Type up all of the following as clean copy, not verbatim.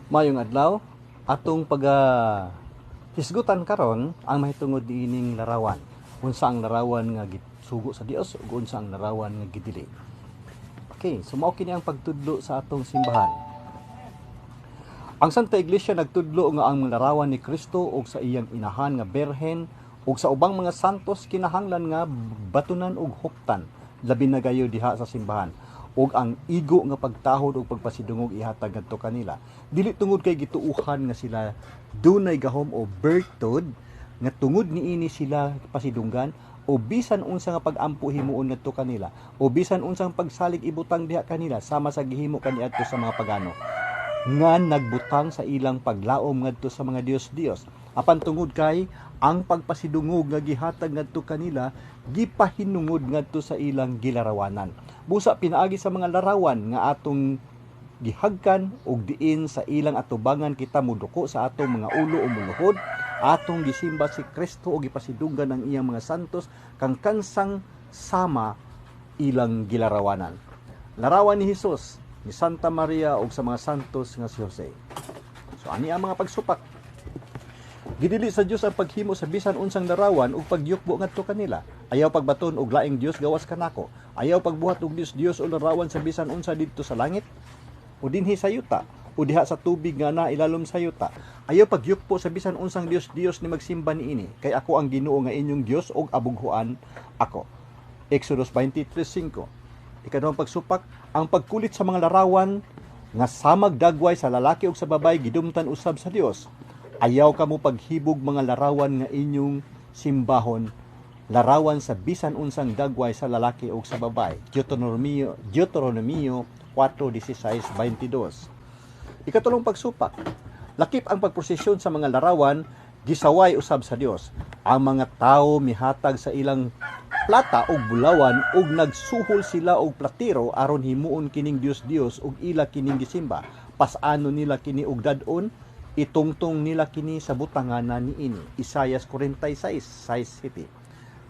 Maayong adlaw, atong pag hisgutan karon ang mahitungod niining larawan. Unsa ang larawan nga gisugo sa Dios ug unsa ang larawan nga gidili. Okay, so mao kini ang pagtudlo sa atong simbahan. Ang Santa Iglesia nagtudlo nga ang larawan ni Kristo ug sa iyang inahan nga Birhen ug sa ubang mga santos kinahanglan nga batunan ug huptan, labi na gayo diha sa simbahan, ug ang igo nga pagtahod ug pagpasidungog ihatag ngadto kanila, dili tungod kay gituuhan nga sila dunay gahom o bertud nga tungod niini sila pasidunggan, o bisan unsa nga pag-ampo himuon ngadto kanila, o bisan unsang pagsalig ibutang diha kanila, sama sa gihimo kaniadto sa mga pagano nga nagbutang sa ilang paglaom ngadto sa mga dios-dios, apan tungod kay ang pagpasidungog nga gihatag ngadto kanila gipahinungod ngadto sa ilang gilarawanan. Busa pinaagi sa mga larawan nga atong gihagkan og diin sa ilang atubangan kita muduko sa atong mga ulo o muluhod, atong gisimba si Kristo o gipasidunggan ang iyang mga santos kang kansang sama ilang gilarawanan. Larawan ni Hesus, ni Santa Maria ug sa mga santos nga si Jose. So ani ang mga pagsupak. Gidili sa Dios ang paghimo sa bisan unsang larawan ug pagyukbo ngadto kanila. Ayaw pagbaton og laing dios gawas kanako. Ayaw pagbuhat og dios dios o larawan sa bisan unsa didto sa langit o dinhi sa yuta o diha sa tubig nga naa ilalom sa yuta. Ayaw pagyukpo sa bisan unsang dios dios ni magsimba niini, kay ako ang Ginoo nga inyong Dios ug abughuan ako. Exodus 23:5. Ikaduhang pagsupak, ang pagkulit sa mga larawan nga samag dagway sa lalaki ug sa babaye gidumtan usab sa Dios. Ayaw kamo paghibog mga larawan nga inyong simbahon, larawan sa bisan unsang dagway sa lalaki ug sa babaye. Deuteronomio 4:16-22. Ikatulong pagsupak, lakip ang pagprosesyon sa mga larawan gisaway usab sa Dios. Ang mga tawo mihatag sa ilang plata ug bulawan ug nagsuhol sila og platero aron himuon kining dios-dios ug ila kining gisimba. Pas-anon nila kini og dad-on, itungtong nila kini sa butanganan niini. Isayas 46:6-7.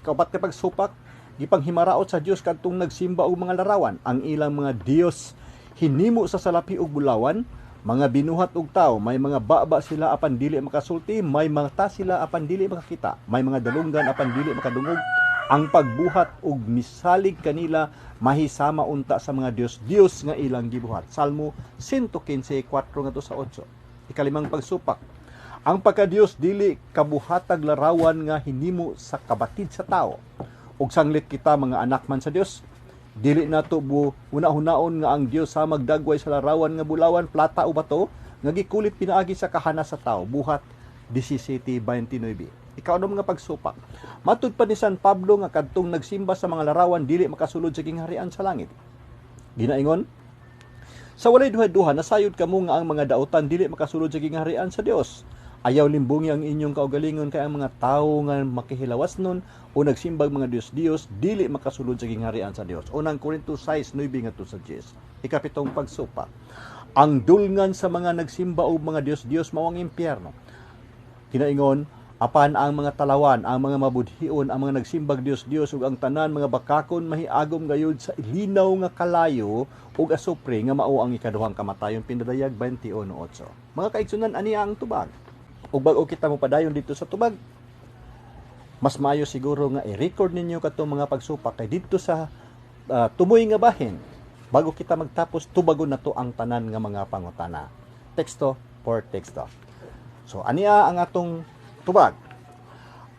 Ikaupat nga pagsupak, gipanghimaraot sa Dios kadtong nagsimba og mga larawan. Ang ilang mga dios hinimo sa salapi ug bulawan, mga binuhat og tao, may mga baba sila apan dili makasulti, may mata sila apan dili makakita, may mga dalunggan apan dili makadungog. Ang pagbuhat og misalig kanila mahisama unta sa mga dios-dios nga ilang gibuhat. Salmo 115:4 ngadto sa 8. Ikalimang pagsupak, ang pagka-Dios dili kabuhatag larawan nga hinimo sa kabatid sa tao. Ug sanglit kita mga anak man sa Dios, dili nato bu una-hunaon nga ang Dios sa magdagway sa larawan nga bulawan, plata o bato nga gikulit pinaagi sa kahanas sa tao. Buhat 17:29. Ikaunom nga pagsupak. Matud pa ni San Pablo nga kadtong nagsimba sa mga larawan dili makasulod sa gingharian sa langit. Ginaingon, "Sa walay duha-duha, nasayod kamo nga ang mga dautan dili makasulod sa gingharian sa Dios. Ayaw limbungi ang inyong kaugalingon, kay ang mga tawo nga makihilawas nun o nagsimbag mga dios-dios dili makasulod sa gingharian sa Dios." Unang Korinto 6:9 ngadto sa 10. Ikapitong pagsupak. Ang dulngan sa mga nagsimba og mga dios-dios mao ang impyerno. Kinaingon, "Apan ang mga talawan, ang mga mabudhion, ang mga nagsimbag dios-dios ug ang tanan mga bakakon mahiagom gayud sa linaw nga kalayo ug asupre nga mao ang ikaduhang kamatayon." Pinadayag 21:8. Mga kaigsunan, ani ang tubag. Ug bag-o kita mo padayon dito sa tubag, mas maayo siguro nga i-record ninyo katong mga pagsupak, kay dito sa tumoy nga bahin, bago kita magtapos, tubagon na to ang tanan nga mga pangutana. Teksto por teksto. So aniya ang atong tubag.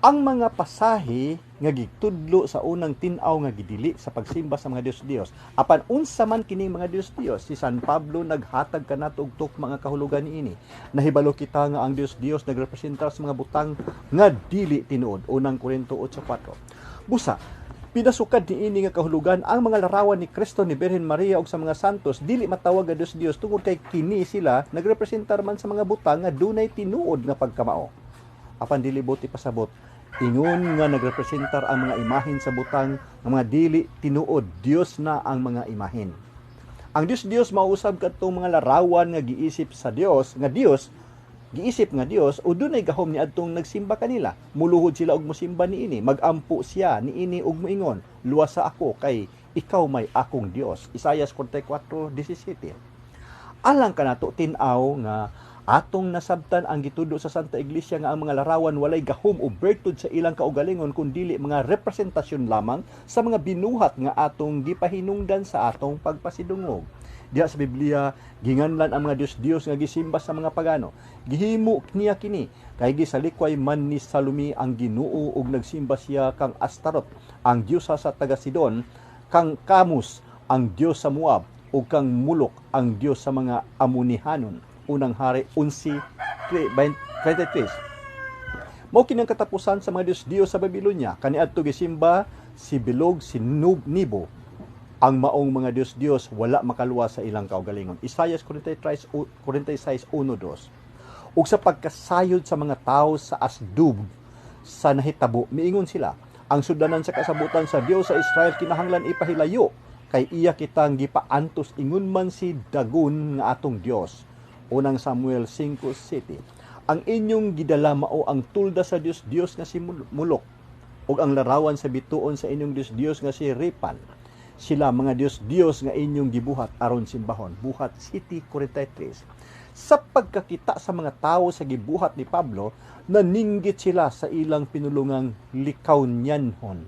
Ang mga pasahe nga gitudlo sa unang tin-aw nga gidili sa pagsimba sa mga dios-dios. Apan unsa man kining mga dios-dios, si San Pablo naghatag kanato og tukma nga kahulugan niini. Nahibalo kita nga ang dios-dios nagrepresentar sa mga butang nga dili tinuod. Unang Korinto 8:4. Busa, pinasukad niini nga kahulugan, ang mga larawan ni Kristo, ni Birhen Maria ug sa mga santos dili matawag nga dios-dios tungod kay kini sila nagrepresentar man sa mga butang nga dunay tinuod nga pagkamao. Apan dili buot ipasabot, ingon nga nagrepresentar ang mga imahen sa butang nga mga dili tinuod, Dios na ang mga imahen. Ang Dios-Dios mausab kadtong mga larawan nga giisip sa Dios, nga Dios, giisip nga Dios o dunay gahom ni adtong nagsimba kanila. Muluhod sila og mosimba niini, magampo siya niini og moingon, "Luwasa ako kay ikaw may akong Dios." Isayas 44:17. Alang kanato tin-aw nga atong nasabtan ang gitudlo sa Santa Iglesia nga ang mga larawan walay gahom o bertud sa ilang kaugalingon kun dili mga representasyon lamang sa mga binuhat nga atong gipahinungdan sa atong pagpasidungog. Diha sa Biblia, ginganlan ang mga Dios-Dios nga gisimba sa mga pagano. Gihimo niya kini kay gisalikway man ni Salome ang Ginoo ug nagsimba siya kang Astarot, ang diosa sa taga Sidon, kang Camus, ang dios sa Moab, ug kang Mulok, ang dios sa mga Amonihanon. Unang Hari 11:33. Mao kini ang katapusan sa mga dios-dios sa Babylonia. Kaniadto gisimba si Bilog, si Nub, Nibo. Ang maong mga dios-dios wala makaluwas sa ilang kaugalingon. Isaias 43, 46:1-2. Ug sa pagkasayod sa mga tawo sa Asdub sa nahitabo, miingon sila, ang sudlanan sa kasabutan sa Dios sa Israel kinahanglan ipahilayo kay iya kitang gipaantos ingon man si Dagon nga atong Dios. Unang Samuel 5:7. Ang inyong gidala mao ang tulda sa Dios Dios nga si Mulok ug ang larawan sa bituon sa inyong Dios Dios nga si Ripan. Sila mga Dios Dios nga inyong gibuhat aron simbahon. Buhat 7:43. Sa pagkakita sa mga tawo sa gibuhat ni Pablo, naninggit sila sa ilang pinulungang Likaonyanhon.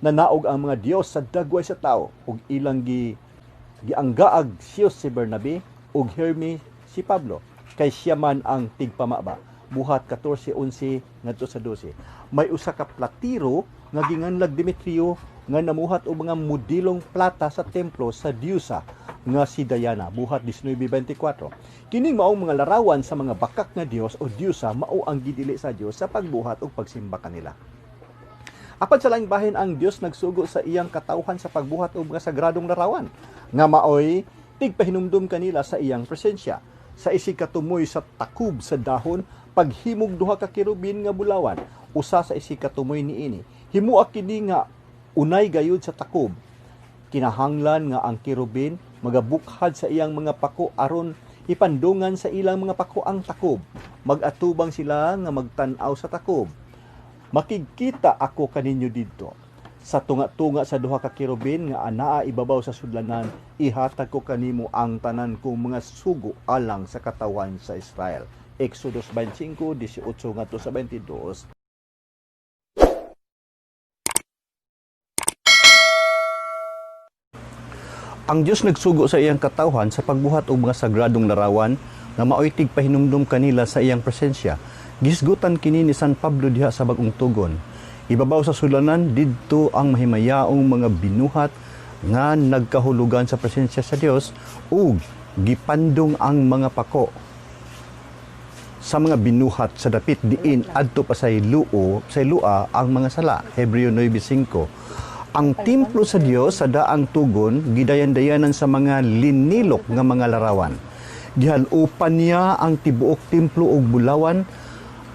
Nanaog ang mga Dios sa dagway sa tao ug ilang gianggaag Zeus si Bernabe ug Hermes si Pablo kay siya man ang tigpamaba. Buhat 14:11 ngadto sa 12. May usa ka platero nga ginganlag Demetrio nga namuhat og mga modelong plata sa templo sa diosa nga si Diana. Buhat 19:24. Kining maong mga larawan sa mga bakak nga dios o diosa mao ang gidili sa Dios sa pagbuhat ug pagsimba kanila. Apan sa laing bahin, ang Dios nagsugo sa iyang katawhan sa pagbuhat og mga sagradong larawan nga maoy tigpahinumdum kanila sa iyang presensya. Sa isig katumoy sa takub sa dahon, paghimog duha ka kerubin nga bulawan, usa sa isig katumoy niini. Himua kini nga unay gayud sa takob. Kinahanglan nga ang kerubin magabukhad sa iyang mga pako aron ipandungan sa ilang mga pako ang takob. Magatubang sila nga magtan-aw sa takob. Makigkita ako kaninyo didto. Sa tunga-tunga sa duha ka kerubin nga anaa ibabaw sa sudlanan, ihatag ko kanimo ang tanan kong mga sugo alang sa katawan sa Israel. Exodus 25:18 ngadto sa 22. Ang Dios nagsugo sa iyang katawhan sa pagbuhat og mga sagradong larawan nga maoy tigpahinumdum kanila sa iyang presensya. Gisgutan kini ni San Pablo diha sa Bag-ong Tugon. Ibabaw sa sulanan didto ang mahimayaong mga binuhat nga nagkahulugan sa presensya sa Dios ug gipandong ang mga pako sa mga binuhat sa dapit diin adto pa sa luo sa lua ang mga sala. Hebreo 9:5. Ang templo sa Dios sa daang tugon gidayan-dayanan sa mga linilok nga mga larawan. Gihalupan niya ang tibuok templo og bulawan,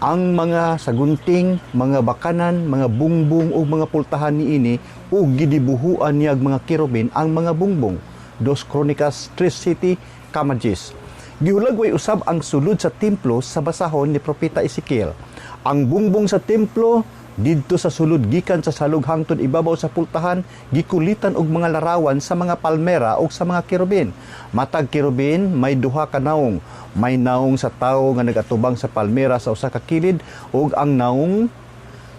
ang mga sagunting, mga bakanan, mga bungbong ug mga pultahan niini ug gidibuhuan niya og mga kerubin ang mga bungbong. 2 Kronikas 3:7, Kamajis. Gihulagway usab ang sulod sa templo sa basahon ni Propeta Ezekiel. Ang bungbong sa templo didto sa sulod gikan sa salog hangtod ibabaw sa pultahan gikulitan og mga larawan sa mga palmera ug sa mga kerubin. Matag kerubin may duha ka naong. May naong sa tawo nga nagatubang sa palmera sa usa ka kilid ug ang naong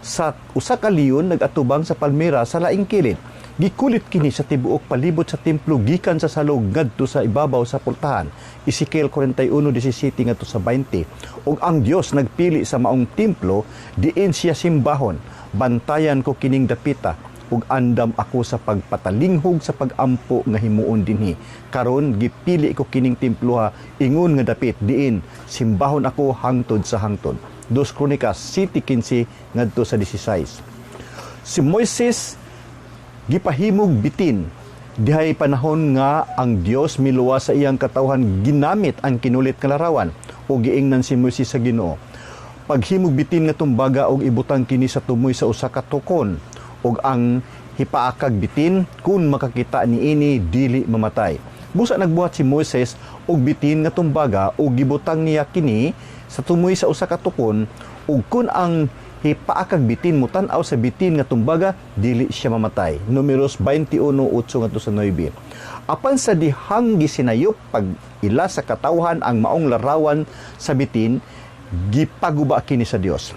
sa usa ka leon nagatubang sa palmera sa laing kilid. Gikulit kini sa tibuok palibot sa templo gikan sa salog ngadto sa ibabaw sa pultahan. Ezekiel 41:17 ngadto sa 20. Ug ang Dios nagpili sa maong templo diin siya simbahon. Bantayan ko kining dapita ug andam ako sa pagpatalinghog sa pagampo nga himuon dinhi. Karon gipili ko kining temploha ingon nga dapit diin simbahon ako hangtod sa hangtod. 2 Kronikas 7:15 ngadto sa 16. Si Moises gipahimog bitin dihay panahon nga ang Dios miluwas sa iyang katawhan ginamit ang kinulit nga larawan o giingnan si Moises sa Ginoo. Paghimog bitin nga tumbaga og ibutang kini sa tumoy sa usa ka tukon ug ang hipaakag bitin kun makakita niini dili mamatay. Busa nagbuhat si Moises og bitin nga tumbaga ug gibutang niya kini sa tumoy sa usa ka tukon ug kun ang Hipaa kag bitin, mutan-aw sa bitin nga tumbaga, dili siya mamatay. Numeros 21:8 ngadto sa 9. Apan sa dihang gisinayop pag ila sa katawhan ang maong larawan sa bitin, gipaguba kini sa Dios.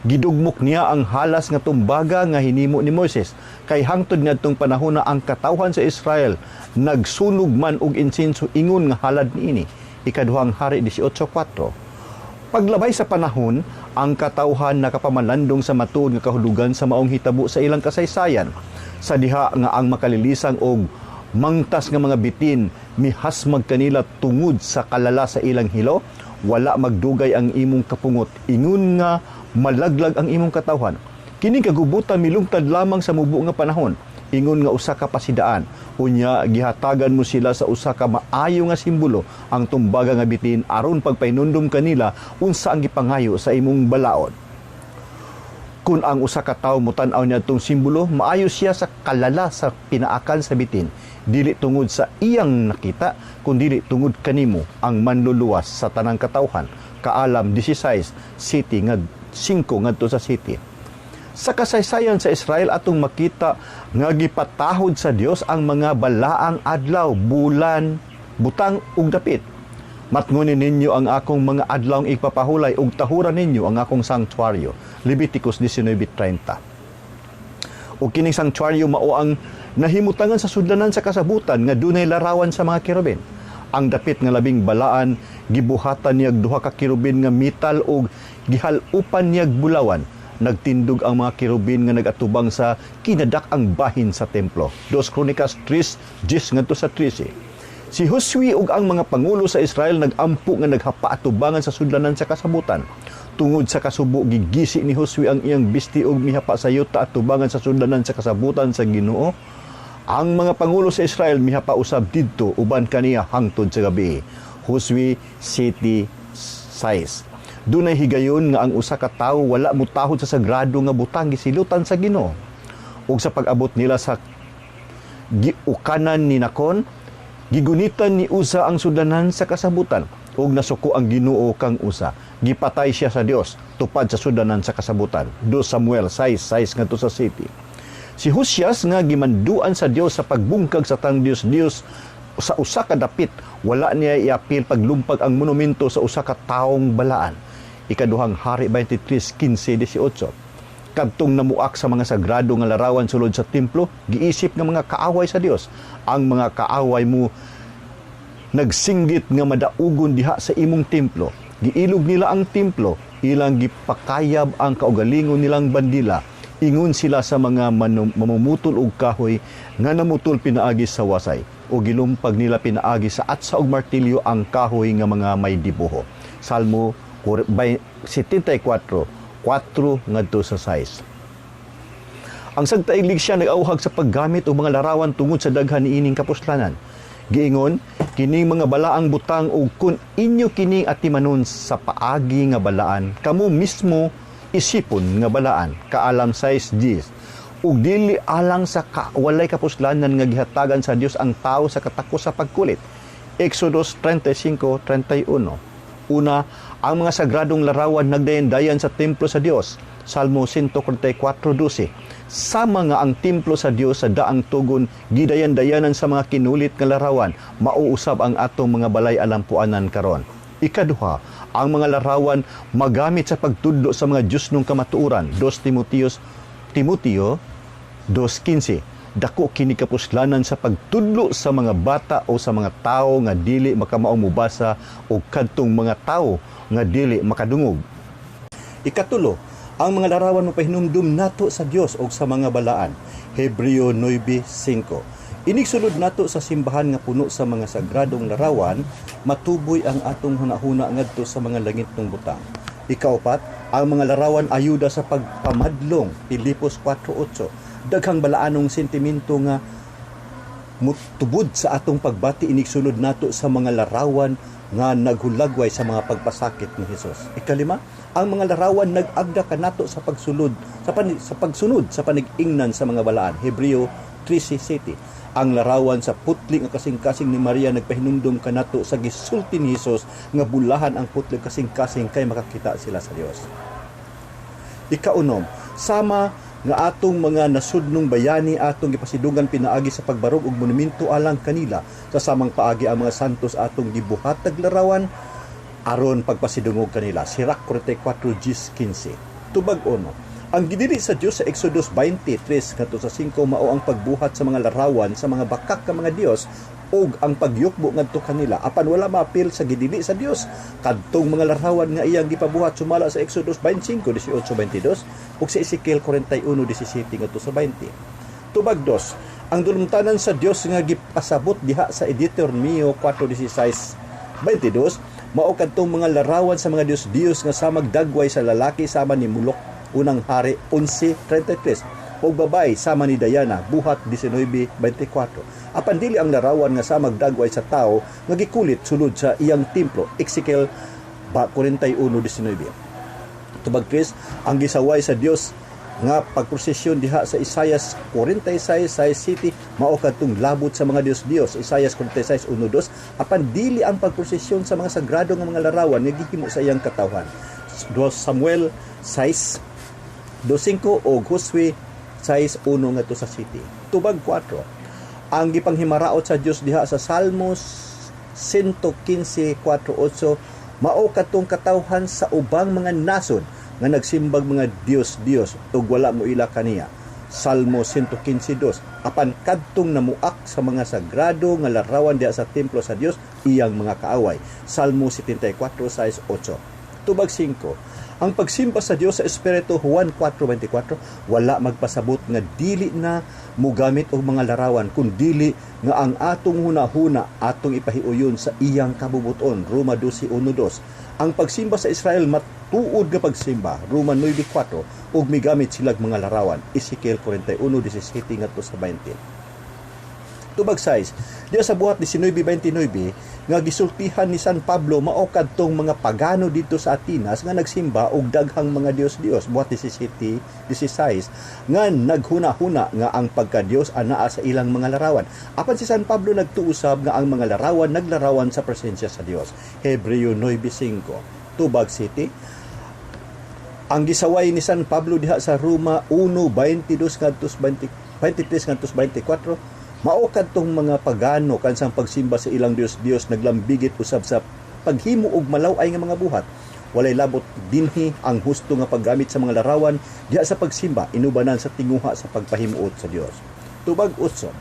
Gidugmok niya ang halas nga tumbaga nga hinimo ni Moises, kay hangtod ngadtong panahona ang katawhan sa Israel nagsunog man og insenso ingon nga halad niini. Ikaduhang Hari 18:4. Paglabay sa panahon, ang katawhan nakapamalandong sa matuod nga kahulugan sa maong hitabo sa ilang kasaysayan. Sa diha nga ang makalilisang og mangtas nga mga bitin mihasmag kanila tungod sa kalala sa ilang hilo, wala magdugay ang imong kapungot, ingon nga malaglag ang imong katawhan. Kining kagubutan milungtad lamang sa mubo nga panahon, ingon nga usa ka pasidaan. Unya gihatagan mo sila sa usa ka maayo nga simbolo, ang tumbaga nga bitin, aron pagpahinumdom kanila unsa ang gipangayo sa imong balaod. Kun ang usa ka tawo motan-aw niadtong simbolo, maayo siya sa kalala sa pinaakan sa bitin, dili tungod sa iyang nakita, kundili tungod kanimo, ang Manluluwas sa tanang katawhan. Kaalam 16, city nga 5 ngadto sa city. Sa kasaysayan sa Israel, atong makita nga gipatahod sa Dios ang mga balaang adlaw, bulan, butang ug dapit. Matngunin ninyo ang akong mga adlawng ipapahulay ug tahuran ninyo ang akong sanktuaryo. Leviticus 19:30. Ug kining sanktuaryo mao ang nahimutangan sa sudlanan sa kasabutan nga dunay larawan sa mga kerubin. Ang dapit nga labing balaan gibuhatan niyag duha ka kerubin nga metal ug gihal-upan niyag bulawan. Nagtindog ang mga kerubin nga nagatubang sa kinadak-ang bahin sa templo. 2 Kronikas 3:10 ngadto sa 13. Si Josue ug ang mga pangulo sa Israel nagampo nga naghapa atubangan sa sudlanan sa kasabutan. Tungod sa kasubo, gigisi ni Josue ang iyang bisti ug mihapa sa yuta atubangan sa sudlanan sa kasabutan sa Ginoo. Ang mga pangulo sa Israel mihapa usab didto uban kaniya hangtod sa gabi. Josue 7:6. Dunay higayon nga ang usa ka tawo wala motahod sa sagrado nga butang gisilutan sa Ginoo. Ug sa pag-abot nila sa giukanan ni Nakon, gigunitan ni Uza ang sudlanan sa kasabutan ug nasuko ang Ginoo kang Uza. Gipatay siya sa Dios tupad sa sudlanan sa kasabutan. 2 Samuel 6:6 ngadto sa city. Si Husias nga gimanduan sa Dios sa pagbungkag sa tang Dios Dios sa usa ka dapit, wala niya iapil paglumpag ang monumento sa usa ka taong balaan. Ikaduhang Hari 23:15-18. Kadtong namuak sa mga sagrado nga larawan sulod sa templo, giisip nga mga kaaway sa Dios. Ang mga kaaway mo nagsinggit nga madaugon diha sa imong templo. Giilog nila ang templo, ilang gipakayab ang kaugalingon nilang bandila. Ingon sila sa mga mamumutol og kahoy nga namutol pinaagi sa wasay, o gilumpag nila pinaagi sa atsa og martilyo ang kahoy nga mga may dibuho. Salmo 74:4 ngadto sa 6. Ang sagta iglesia nag-auhag sa paggamit og mga larawan tungod sa daghan niining kapuslanan. Giingon, kining mga balaang butang ug kun inyo kining atimanon sa paagi nga balaan, kamo mismo isipon nga balaan. Kaalam 6:10. Ug dili alang sa walay kapuslanan nga gihatagan sa Dios ang tao sa katakos sa pagkulit. Exodus 35:31. Una, ang mga sagradong larawan nagdayan-dayan sa templo sa Dios. Salmo 144:12. Sama nga ang templo sa Dios sa daang tugon gidayan-dayanan sa mga kinulit nga larawan, mauusab ang atong mga balay alampuanan karon. Ikaduha, ang mga larawan magamit sa pagtudlo sa mga Diyosnong kamatuoran. 2 Timoteo 2:15. Dako kini kapuslanan sa pagtudlo sa mga bata o sa mga tawo nga dili makamao mobasa o kadtong mga tawo nga dili makadungog. Ikatulo, ang mga larawan mopahinumdum nato sa Dios o sa mga balaan. Hebreo 9:5. Inig sulod nato sa simbahan nga puno sa mga sagradong larawan, matuboy ang atong hunahuna ngadto sa mga langitnong butang. Ikaupat, ang mga larawan ayuda sa pagpamadlong. Pilipos 4:8. Daghang balaanong sentimento nga mutubod sa atong pagbati inig sulod nato sa mga larawan nga naghulagway sa mga pagpasakit ni Hesus. Ikalima, ang mga larawan nag-agda kanato sa pagsulod sa, sa pagsunod sa panig-ingnan sa mga balaan. Hebreo 13:7. Ang larawan sa putli nga kasing-kasing ni Maria nagpahinumdum kanato sa gisulti ni Hesus nga bulahan ang putli kasing-kasing kay makakita sila sa Dios. Ikaunom, sama nga atong mga nasudnong bayani atong gipasidungan pinaagi sa pagbarog og monumento alang kanila, sa samang paagi ang mga santos atong gibuhatag larawan aron pagpasidungog kanila. Sirach 44:15. Tubag 1. Ang gidili sa Dios sa Exodus 23 ngadto sa 5 mao ang pagbuhat sa mga larawan sa mga bakak nga mga dios ug ang pagyukbo ngadto kanila, apan wala maapil sa gidili sa Dios kadtong mga larawan nga iyang gipabuhat, sumala sa Exodus 25:18-22 ug sa Ezekiel 41:17 ngadto sa 20. Tubag 2. Ang dulumtanan sa Dios nga gipasabot diha sa Deuteronomio 4:16-22 mao kadtong mga larawan sa mga dios-dios nga samag dagway sa lalaki sama ni Molok, Unang Hari 11:33, ug babay sama ni Diana, Buhat 19:24. Apan dili ang larawan nga samag dagway sa tawo nga gikulit sulod sa iyang templo, Ezekiel 41:19. Tubag 3, ang gisaway sa Dios nga pagprosesyon diha sa Isayas 46:6 mao kadtong labot sa mga dios-dios, Isayas 46:1-2, apan dili ang pagprosesyon sa mga sagrado nga mga larawan nga gihimo sa iyang katawhan, 2 Samuel 6:25 o Josue 6:1 ngadto sa 7. Tubag 4. Ang gipanghimaraot sa Dios diha sa Salmos 115:4-8 mao kadtong katawhan sa ubang mga nasod nga nagsimbag mga dios-dios ug wala moila kaniya, Salmo 115:2, apan kadtong namuak sa mga sagrado nga larawan diha sa templo sa Dios iyang mga kaaway, Salmo 74:8. Tubag 5. Ang pagsimba sa Dios sa Espiritu, Juan 4:24, wala magpasabot nga dili na mogamit og mga larawan, kun dili nga ang atong hunahuna atong ipahiuyon sa iyang kabubuton, Roma 12:1-2. Ang pagsimba sa Israel matuod nga pagsimba, Roma 9:4, ug migamit silag mga larawan, Ezekiel 41:17 ngadto sa 20. Tubag 6, diya sa Buhat 19:29 nga gisultihan ni San Pablo mao kadtong mga pagano didto sa Atenas nga nagsimba og daghang mga dios-dios, Buhat 17:16, nga naghuna-huna nga ang pagka-Dios anaa sa ilang mga larawan. Apan si San Pablo nagtuo usab nga ang mga larawan naglarawan sa presensya sa Dios, Hebreo 9:5. Tubag 7, ang gisaway ni San Pablo diha sa Roma 1:22 ngadto 20, 23 ngadto 24 mao kadtong mga pagano kansang pagsimba sa ilang dios-dios naglambigit usab sa paghimo og malaw-ay nga mga buhat. Walay labot dinhi ang husto nga paggamit sa mga larawan diha sa pagsimba inubanan sa tinguha sa pagpahimuot sa Dios. Tubag 8.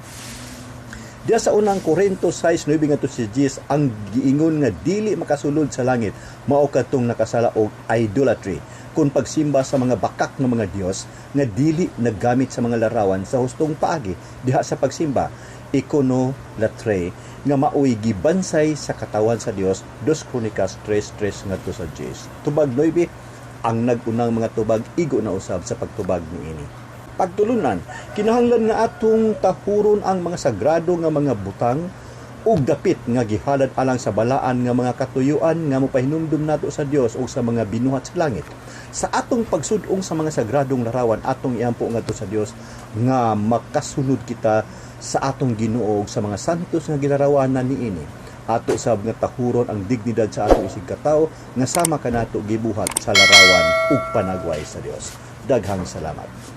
Diya sa Unang Korinto 6:9 ngadto sa 10, ang giingon nga dili makasulod sa langit mao kadtong nakasala og idolatry kung pagsimba sa mga bakak nga mga dios nga dili naggamit sa mga larawan sa hustong paagi diha sa pagsimba, iconolatry, nga maoy gibansay sa katawan sa Dios, 2 Kronikas 3:3 ngadto sa 10. Tubag 9, ang nag-unang mga tubag igo na usab sa pagtubag niini. Pagtulunan, kinahanglan nga atong tahuron ang mga sagrado nga mga butang ug dapit nga gihalad alang sa balaan nga mga katuyuan nga mopahinumdum nato sa Dios ug sa mga binuhat sa langit. Sa atong pagsud-ong sa mga sagradong larawan, atong iampo ngadto sa Dios nga makasunod kita sa atong Ginoo ug sa mga santos nga gilarawanan niini. Ato sab nga tahuron ang dignidad sa atong isig katawo nga sama kanato gibuhat sa larawan ug panagway sa Dios. Daghang salamat.